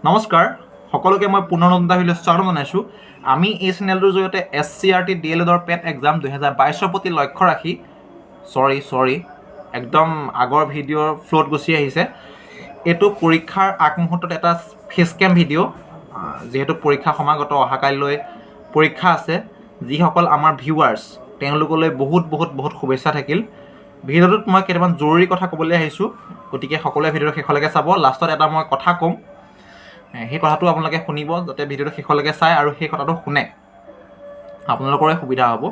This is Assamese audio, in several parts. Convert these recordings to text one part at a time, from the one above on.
নমস্কাৰ সকলোকে, মই পুনৰ নতুন এটা ভিডিঅ' স্বাগতম জনাইছোঁ। আমি এই চেনেলটোৰ জৰিয়তে এছচিইআৰটি ডিএলএডৰ পেট এক্সাম 2022ৰ প্ৰতি লক্ষ্য ৰাখি, চৰি চৰি, একদম আগৰ ভিডিঅ'ৰ ফ্ল'ত গুচি আহিছে। এইটো পৰীক্ষাৰ আগমুহূৰ্তত এটা ফেচ কেম ভিডিঅ'। যিহেতু পৰীক্ষা সমাগত, অহাকালিলৈ পৰীক্ষা আছে, যিসকল আমাৰ ভিউৱাৰ্ছ তেওঁলোকলৈ বহুত বহুত বহুত শুভেচ্ছা থাকিল। ভিডিঅ'টোত মই কেইটামান জৰুৰী কথা ক'বলৈ আহিছোঁ, গতিকে সকলোৱে ভিডিঅ'টো শেষলৈকে চাব। লাষ্টত এটা মই কথা ক'ম, সেই কথাটো আপোনালোকে শুনিব, যাতে ভিডিঅ'টো শেষলৈকে চায় আৰু সেই কথাটো শুনে আপোনালোকৰে সুবিধা হ'ব।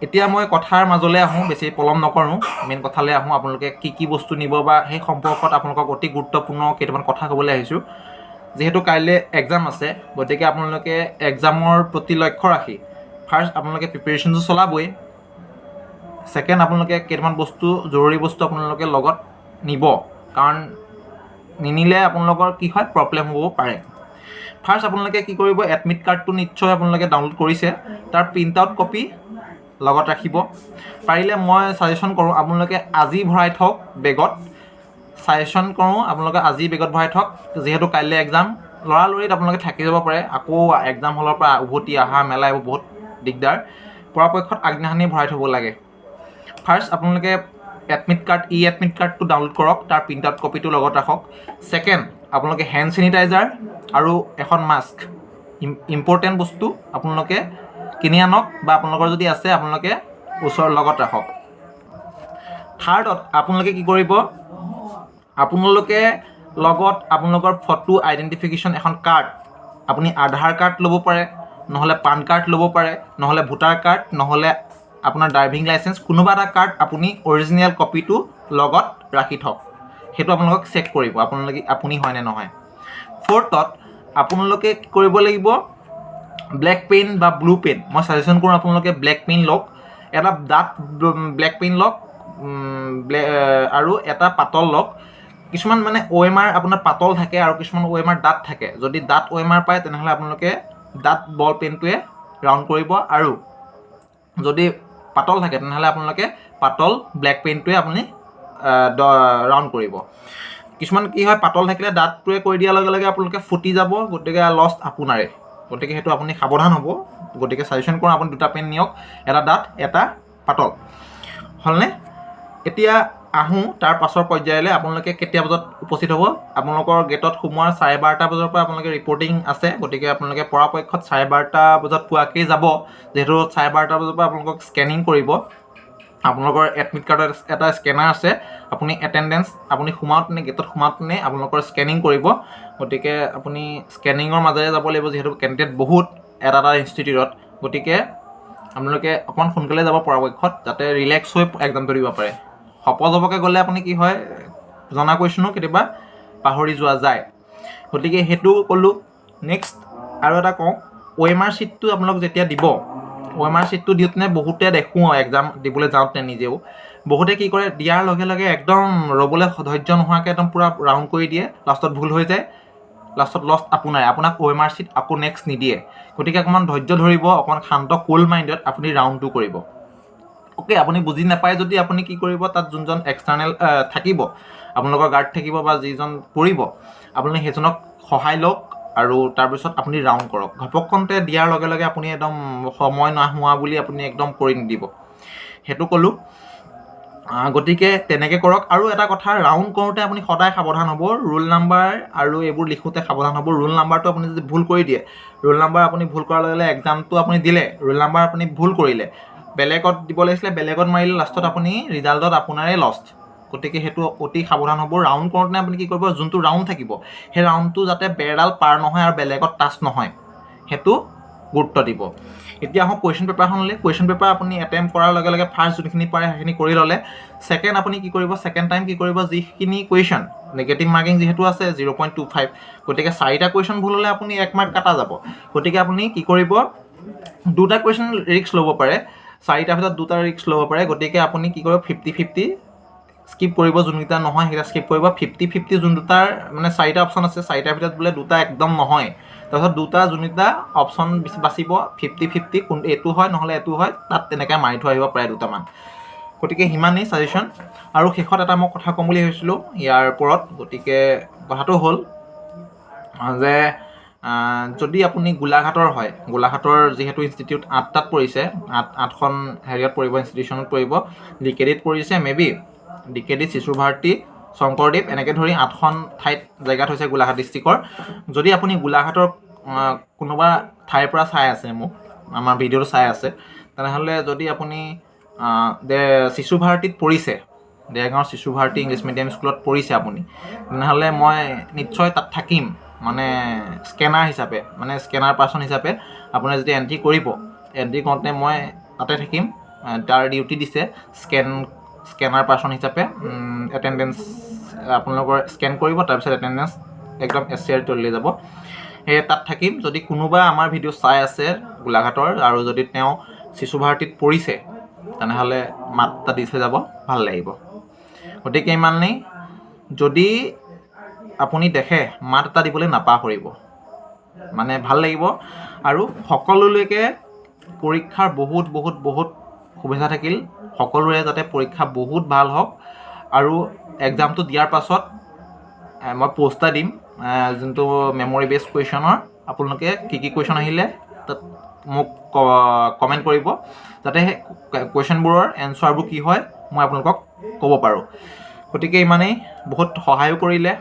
এতিয়া মই কথাৰ মাজলৈ আহোঁ, বেছি পলম নকৰোঁ, মেইন কথালৈ আহোঁ। আপোনালোকে কি কি বস্তু নিব বা সেই সম্পৰ্কত আপোনালোকক অতি গুৰুত্বপূৰ্ণ কেইটামান কথা ক'বলৈ আহিছোঁ। যিহেতু কাইলৈ এক্সাম আছে, গতিকে আপোনালোকে এক্সামৰ প্ৰতি লক্ষ্য ৰাখি ফাৰ্ষ্ট আপোনালোকে প্ৰিপেৰেশ্যনটো চলাবই, ছেকেণ্ড আপোনালোকে কেইটামান বস্তু, জৰুৰী বস্তু আপোনালোকে লগত নিব, কাৰণ নিনিলে আপোনালোকৰ কি হয়, প্ৰব্লেম হ'ব পাৰে। ফাৰ্ষ্ট আপোনালোকে কি কৰিব? এডমিট কাৰ্ডটো নিশ্চয় আপোনালোকে ডাউনলোড কৰিছে, তাৰ প্ৰিণ্ট আউট কপি লগত ৰাখিব। পাৰিলে মই ছাজেশ্যন কৰোঁ, আপোনালোকে আজি ভৰাই থওক বেগত। ছাজেশ্যন কৰোঁ, আপোনালোকে আজি বেগত ভৰাই থওক, যিহেতু কাইলৈ এক্সাম, লৰালৰিত আপোনালোকে থাকি যাব পাৰে। আকৌ এক্সাম হলৰ পৰা উভতি অহা মেলা এইবোৰ বহুত দিগদাৰ। পৰাপক্ষত আগদিনাখনি ভৰাই থ'ব লাগে। ফাৰ্ষ্ট আপোনালোকে এডমিট কাৰ্ড, ই এডমিট কাৰ্ডটো ডাউনলোড কৰক, তাৰ প্ৰিণ্ট আউট কপিটো লগত ৰাখক। ছেকেণ্ড, আপোনালোকে হেণ্ড চেনিটাইজাৰ আৰু এখন মাস্ক, ইম্পৰ্টেণ্ট বস্তু, আপোনালোকে কিনি আনক বা আপোনালোকৰ যদি আছে আপোনালোকে ওচৰৰ লগত ৰাখক। থাৰ্ডত আপোনালোকে কি কৰিব? আপোনালোকে লগত আপোনালোকৰ ফটো আইডেণ্টিফিকেশ্যন এখন কাৰ্ড, আপুনি আধাৰ কাৰ্ড ল'ব পাৰে, নহ'লে পান কাৰ্ড ল'ব পাৰে, নহ'লে ভোটাৰ কাৰ্ড, নহ'লে আপোনাৰ ড্ৰাইভিং লাইচেঞ্চ, কোনোবা এটা কাৰ্ড আপুনি অৰিজিনেল কপিটো লগত ৰাখি থওক। সেইটো আপোনালোকক চেক কৰিব আপোনালোকে আপুনি হয়নে নহয়। ফ'ৰ্থত আপোনালোকে কি কৰিব লাগিব? ব্লেক পেন বা ব্লু পেন, মই ছাজেশ্যন কৰোঁ আপোনালোকে ব্লেক পেন লওক, এটা ডাঠ ব্লেক পেন লওক আৰু এটা পাতল লওক। কিছুমান মানে অ'এমআৰ আপোনাৰ পাতল থাকে আৰু কিছুমান অ'এমআৰ ডাঠ থাকে। যদি ডাঠ অ'এমআৰ পায়, তেনেহ'লে আপোনালোকে ডাঠ বল পেনটোৱে ৰাউণ্ড কৰিব আৰু যদি পাতল থাকে, তেনেহ'লে আপোনালোকে পাতল ব্লেক পেইনটোৱে আপুনি ৰাউণ্ড কৰিব। কিছুমান কি হয়, পাতল থাকিলে ডাঠটোৱে কৰি দিয়াৰ লগে লগে আপোনালোকে ফুটি যাব, গতিকে লষ্ট আপোনাৰে। গতিকে সেইটো আপুনি সাৱধান হ'ব। গতিকে ছাজেশ্যন কৰোঁ, আপুনি দুটা পেন নিয়ক, এটা ডাঠ, এটা পাতল। হ'লনে? এতিয়া আহোঁ তাৰ পাছৰ পৰ্যায়লৈ। আপোনালোকে কেতিয়া বজাত উপস্থিত হ'ব? আপোনালোকৰ গেটত সোমোৱাৰ 12:30 বজাৰ পৰা আপোনালোকে ৰিপৰ্টিং আছে। গতিকে আপোনালোকে পৰাপক্ষত 12:30 বজাত পোৱাকেই যাব, যিহেতু 12:30 বজাৰ পৰা আপোনালোকক স্কেনিং কৰিব। আপোনালোকৰ এডমিট কাৰ্ডত এটা স্কেনাৰ আছে। আপুনি এটেণ্ডেঞ্চ আপুনি সোমাওঁতেনে, গেটত সোমাওঁতেনে আপোনালোকৰ স্কেনিং কৰিব। গতিকে আপুনি স্কেনিঙৰ মাজেৰে যাব লাগিব, যিহেতু কেণ্ডিডেট বহুত এটা এটা ইনষ্টিটিউটত। গতিকে আপোনালোকে অকণমান সোনকালে যাব পৰাপক্ষত, যাতে ৰিলেক্স হৈ এক্সামটো দিব পাৰে। খপজপকৈ গ'লে আপুনি কি হয়, জনা কুৱেশ্যনো কেতিয়াবা পাহৰি যোৱা যায়। গতিকে সেইটো ক'লোঁ। নেক্সট আৰু এটা কওঁ, অ'এমআৰ শ্বীটটো আপোনালোক যেতিয়া দিব, অ'এমআৰ শ্বীটটো দিওঁতেনে বহুতে দেখোঁ, এক্সাম দিবলৈ যাওঁতে নিজেও বহুতে কি কৰে, দিয়াৰ লগে লগে একদম ৰ'বলৈ ধৈৰ্য নোহোৱাকৈ একদম পূৰা ৰাউণ্ড কৰি দিয়ে। লাষ্টত ভুল হৈ যায়, লাষ্টত লষ্ট আপোনাৰে। আপোনাক অ'এমআৰ শ্বীট আকৌ নেক্সট নিদিয়ে। গতিকে অকণমান ধৈৰ্য ধৰিব, অকণমান শান্ত কুল মাইণ্ডত আপুনি ৰাউণ্ডটো কৰিব। অ'কে, আপুনি বুজি নাপায় যদি আপুনি কি কৰিব? তাত যোনজন এক্সটাৰ্নেল থাকিব, আপোনালোকৰ গাৰ্ড থাকিব বা যিজন পৰিব, আপুনি সেইজনক সহায় লওক আৰু তাৰপিছত আপুনি ৰাউণ্ড কৰক। ঘপককণতে দিয়াৰ লগে লগে আপুনি একদম সময় নোহোৱা বুলি আপুনি একদম কৰি নিদিব। সেইটো ক'লোঁ। গতিকে তেনেকৈ কৰক। আৰু এটা কথা, ৰাউণ্ড কৰোঁতে আপুনি সদায় সাৱধান হ'ব। ৰোল নাম্বাৰ আৰু এইবোৰ লিখোঁতে সাৱধান হ'ব। ৰোল নাম্বাৰটো আপুনি যদি ভুল কৰি দিয়ে, ৰোল নাম্বাৰ আপুনি ভুল কৰাৰ লগে লগে, এক্সামটো আপুনি দিলে, ৰোল নাম্বাৰ আপুনি ভুল কৰিলে, বেলেগত দিব লাগিছিলে, বেলেগত মাৰিলে, লাষ্টত আপুনি ৰিজাল্টত আপোনাৰে লষ্ট। গতিকে সেইটো অতি সাৱধান হ'ব। ৰাউণ্ড কৰোঁতে আপুনি কি কৰিব? যোনটো ৰাউণ্ড থাকিব, সেই ৰাউণ্ডটো যাতে বেৰডাল পাৰ নহয় আৰু বেলেগত টাচ নহয়, সেইটো গুৰুত্ব দিব। এতিয়া আহোঁ কুৱেশ্যন পেপাৰখনলৈ। কুৱেশ্যন পেপাৰ আপুনি এটেম্প কৰাৰ লগে লগে ফাৰ্ষ্ট যোনখিনি পাৰে সেইখিনি কৰি ল'লে, ছেকেণ্ড আপুনি কি কৰিব? ছেকেণ্ড টাইম কি কৰিব? যিখিনি কুৱেশ্যন, নিগেটিভ মাৰ্কিং যিহেতু আছে 0.25, গতিকে চাৰিটা কুৱেশ্যন ভুল হ'লে আপুনি এক মাৰ্ক কাটা যাব। গতিকে আপুনি কি কৰিব? দুটা কুৱেশ্যন ৰিস্ক ল'ব পাৰে, চাৰিটাৰ ভিতৰত দুটা ৰিস্ক ল'ব পাৰে। গতিকে আপুনি কি কৰিব? 50-50 স্কিপ কৰিব। যোনকেইটা নহয় সেইকেইটা স্কিপ কৰিব। 50-50 যোন দুটাৰ, মানে চাৰিটা অপশ্যন আছে, চাৰিটাৰ ভিতৰত বোলে দুটা একদম নহয়, তাৰপিছত দুটা যোনকেইটা অপশ্যন বাচিব, 50-50, কোন এইটো হয় নহ'লে এইটো হয়, তাত তেনেকৈ মাৰি থৈ আহিব পাৰে দুটামান। গতিকে সিমানেই ছাজেশ্যন। আৰু শেষত এটা মই কথা ক'ম বুলি ভাবিছিলোঁ ইয়াৰ ওপৰত। গতিকে কথাটো হ'ল যে যদি আপুনি গোলাঘাটৰ হয়, গোলাঘাটৰ যিহেতু ইনষ্টিটিউট 8টাত পৰিছে, 8খন হেৰিয়ত পৰিব, ইনষ্টিটিউশ্যনত পৰিব। ডিকেডিত পৰিছে, মে বি ডিকেডি, শিশু ভাৰতী, শংকৰদেৱ, এনেকৈ ধৰি 8খন ঠাইত জেগাত হৈছে গোলাঘাট ডিষ্ট্ৰিক্টৰ। যদি আপুনি গোলাঘাটৰ কোনোবা ঠাইৰ পৰা চাই আছে মোক, আমাৰ ভিডিঅ'টো চাই আছে, তেনেহ'লে যদি আপুনি শিশু ভাৰতীত পৰিছে, দেৰগাঁৱৰ শিশু ভাৰতী ইংলিছ মিডিয়াম স্কুলত পৰিছে আপুনি, তেনেহ'লে মই নিশ্চয় তাত থাকিম। মানে স্কেনাৰ হিচাপে, মানে স্কেনাৰ পাৰ্চন হিচাপে আপুনি যেতিয়া এণ্ট্ৰি কৰিব, এণ্ট্ৰি কৰোঁতে মই তাতে থাকিম। তাৰ ডিউটি দিছে স্কেনাৰ পাৰ্চন হিচাপে। এটেণ্ডেঞ্চ আপোনালোকৰ স্কেন কৰিব, তাৰপিছত এটেণ্ডেঞ্চ একদম এছ চি আৰ তললৈ যাব। সেয়ে তাত থাকিম। যদি কোনোবা আমাৰ ভিডিঅ' চাই আছে গোলাঘাটৰ আৰু যদি তেওঁ শিশু ভাৰতীত পৰিছে, তেনেহ'লে মাত এটা দি থৈ যাব, ভাল লাগিব। গতিকে ইমানেই। যদি আপুনি দেখে, মাত এটা দিবলৈ নাপাহৰিব, মানে ভাল লাগিব। আৰু সকলোলৈকে পৰীক্ষাৰ বহুত বহুত বহুত শুভেচ্ছা থাকিল। সকলোৰে যাতে পৰীক্ষা বহুত ভাল হওক। আৰু এক্সামটো দিয়াৰ পাছত মই প'ষ্ট এটা দিম, যোনটো মেমৰি বেছ কুৱেশ্যনৰ আপোনালোকে কি কি কুৱেশ্যন আহিলে তাত মোক কমেণ্ট কৰিব, যাতে সেই কুৱেশ্যনবোৰৰ এনচাৰবোৰ কি হয় মই আপোনালোকক ক'ব পাৰোঁ। গতিকে ইমানেই। বহুত সহায়ো কৰিলে,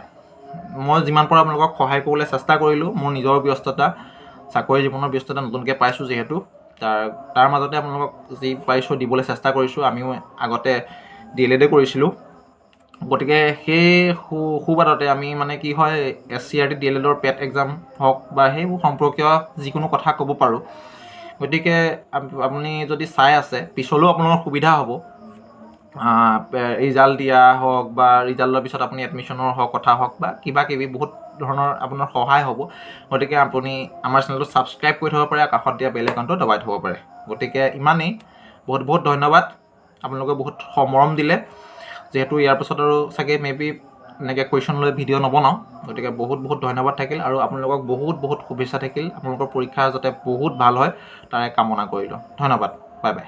মই যিমান পাৰোঁ আপোনালোকক সহায় কৰিবলৈ চেষ্টা কৰিলোঁ। মোৰ নিজৰ ব্যস্ততা, চাকৰি জীৱনৰ ব্যস্ততা, নতুনকৈ পাইছোঁ যিহেতু, তাৰ তাৰ মাজতে আপোনালোকক যি পাৰিছোঁ দিবলৈ চেষ্টা কৰিছোঁ। আমিও আগতে ডি এল এডে কৰিছিলোঁ, গতিকে সেই সুবাদতে আমি মানে কি হয়, S C R T, D L এডৰ পেট এক্সাম হওক বা সেইবোৰ সম্পৰ্কীয় যিকোনো কথা ক'ব পাৰোঁ। গতিকে আপুনি যদি চাই আছে, পিছলৈও আপোনালোকৰ সুবিধা হ'ব। ৰিজাল্ট দিয়া হওক বা ৰিজাল্টৰ পিছত আপুনি এডমিশ্যনৰ হওক কথা হওক বা কিবা কিবি বহুত ধৰণৰ আপোনাৰ সহায় হ'ব। গতিকে আপুনি আমাৰ চেনেলটো ছাবস্ক্ৰাইব কৰি থ'ব পাৰে আৰু কাষত দিয়া বেল আইকনটো দবাই থ'ব পাৰে। গতিকে ইমানেই। বহুত বহুত ধন্যবাদ। আপোনালোকে বহুত মৰম দিলে। যিহেতু ইয়াৰ পাছত আৰু চাগে মে বি এনেকৈ কুৱেশ্যন লৈ ভিডিঅ' নবনাওঁ। গতিকে বহুত বহুত ধন্যবাদ থাকিল আৰু আপোনালোকক বহুত বহুত শুভেচ্ছা থাকিল। আপোনালোকৰ পৰীক্ষা যাতে বহুত ভাল হয়, তাৰে কামনা কৰিলোঁ। ধন্যবাদ, বাই বাই।